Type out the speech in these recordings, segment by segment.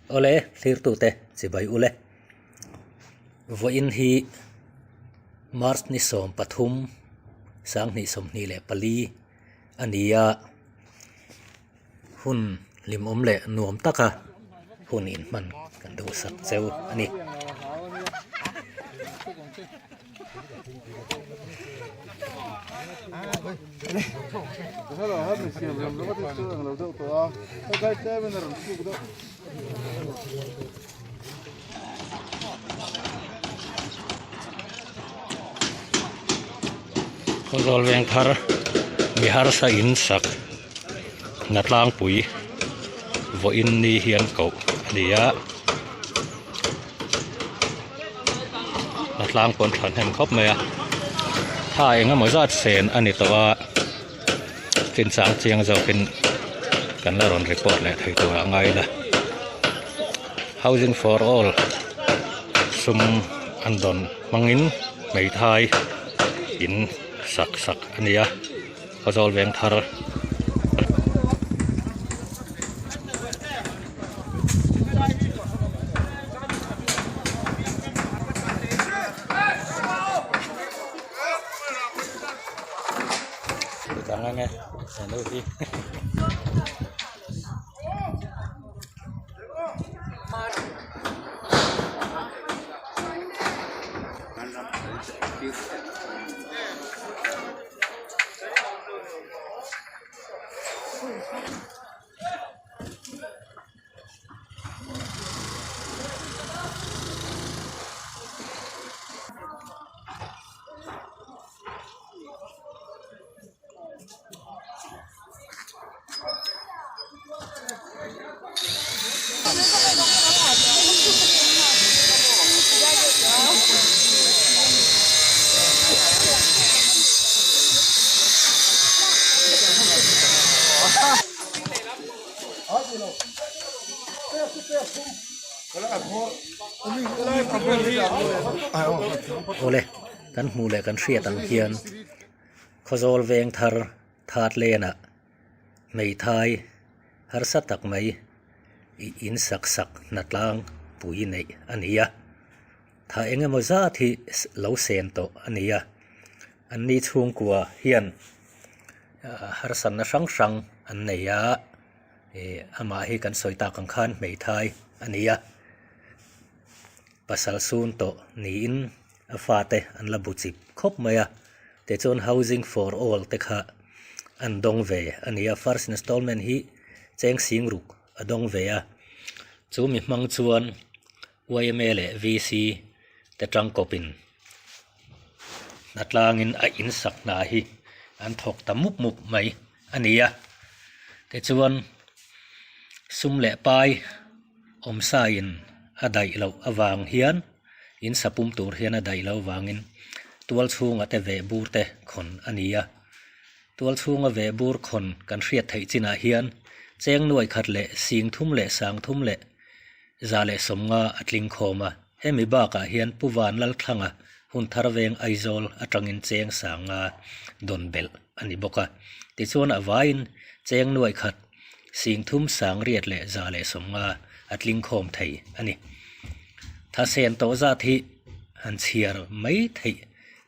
Awle, thlirtute chibai ule. Vawiin hi March ni 13, 2024 a ni a, hun hlimawm leh nuam taka hun inhman kan duhsak cheu a ni. Khawzawl veng thar mi harsa in sak hna tlangpui vawiin ni hian koh a ni a. A tlang pawn tha hnem khawp mai a tha eng emaw zat sen a ni tawh a chinchang chiang zawkin kan la rawn report leh thei tur ah ngai ila housing for all sum an dawn hmangin hmeithai in sak sak a ni a khawzawl veng thar. Awle kan hmuh leh kan hriat ang hian Khawzawl veng thar that lenah hmeithai harsa tak mai ih in sak sak hna tlang pui neih a ni a tha eng emaw zat hi lo sen tawh a ni a an ni chhungkua hian harsatna hrang hrang an nei a ih amah hi kan sawi tak ang khan hmeithai a ni a pasal sun tawh niin a fate an la bu chip khawp mai a tichuan housing for all te kha an dawng ve a ni a first installment hi cheng sing ruk a dawng ve a chu mi hmang chuan yma leh vc te tangkawpin hna tlangin a in sak hna hi an thawk ta mup mup mai a ni a tichuan sum leh pai awmsa in a daih loh avang hian in sa pum tur hian a daih loh avangin tual chhungah te veh bur te khawn a ni a tual chhunga veh bur khawn kan hriat theih chinah hian cheng nuai khat leh sing thum leh sang thum leh za leh sawmnga a tling khawm a hemi bakah hian Pu Vanlalthlanga hun thar veng Aizawl atangin cheng sanga dawn belh a ni bawk a tichuan a vaiin cheng nuai khat sing thum sang riat leh za leh sawmnga a tling khawm thei a ni. Thasen tawh zat hi han chhiar mai theih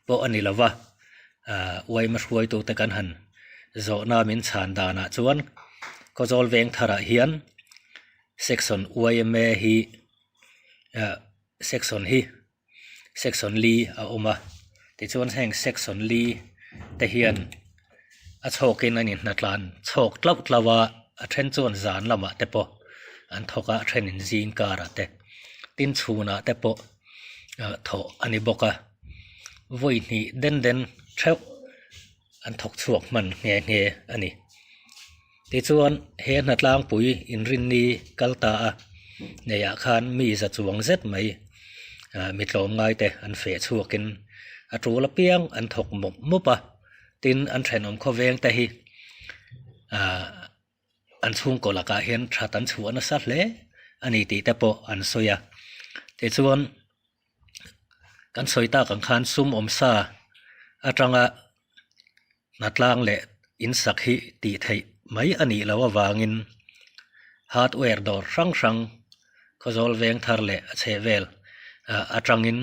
pawh a ni lo va, aah uaima hruaitute kan han zawhna min chhan danah chuan Khawzawl veng tharah hian section yma hi ah section hi section li a awm a tichuan heng section li te hian a chhawkin an inhnatlan chhawk tlauh tlauh a a then chuan zan lamah te pawh an thawk a a thenin zing karah te tin chhunah te pawh ah thawh a ni bawk a vawi hnih den den theuh an thawk chhuak hman nghe nghe a ni. Tichuan he hna tlangpui inrinni kal ta a neihah khan mi za chuang zet mai ah mi tlawm ngai te an feh chhuakin a tul apiang an thawk mawp mawp a tin an thenawm khawveng te hi ah an chhungkaw lakah hian that an chhuah nasa hle a ni tih te pawh an sawi a tichuan kan sawi tak ang khan sum awm sa atanga hna tlang leh in sak hi tih theih mai a nih loh avangin hardware dawr hrang hrang. Khawzawl veng thar leh a chheh vel atangin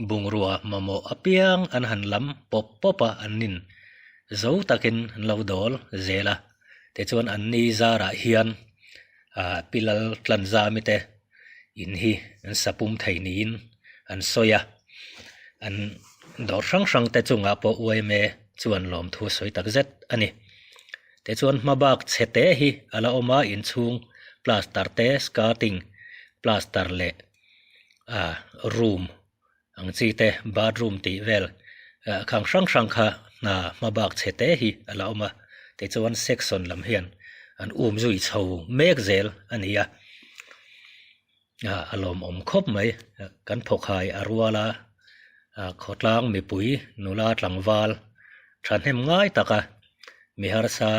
bungrua mamawh apiang an han lam pawp pawp a, an nin zo takin an lo dawl zel a. Tichuan an ni zarah hian Pi Lal Tlanzami te in hi an sa pum thei niin an sawi a, an dawr hrang hrang te chungah pawh yma chuan lawmthu a sawi tak zet a ni. Tichuan hmabak chhe te hi a la awm a, inchhung plaster te skirting plaster leh ah room ang chi te bathroom tih vel khang hrang hrang kha hna hmabak chhe te hi a la awm a, tichuan section lam hian an um zui chho mek zel a ni a, a lawmawm khawp mai kan phawkhai a rual a, khawtlang mipui nula tlangval thahnem ngai taka mi harsa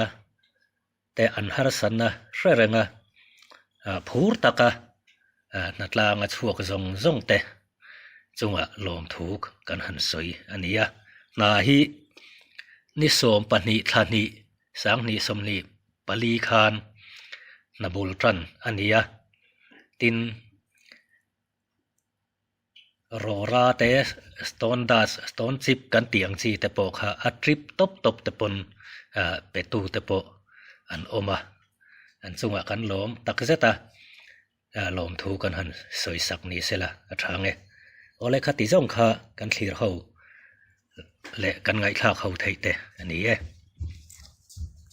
te an harsatna hre reng a, phur taka hnatlang a chhuak zawng zawng te chungah lawmthu kan han sawi a ni a. Hna hi ni 12 thla hnih 20 24 khan hna bul tan a ni a, tin Rawra te stone dust stone chip kan tih ang chi te pawh kha a trip tawp tawp te pawn ah pe tu te pawh an awm a an chungah kan lawm tak zet a ah lawmthu kan han sawi sak ni sela a tha nge awle khati zawng kha kan thlir ho leh kan ngaihthlak ho theih te a ni e.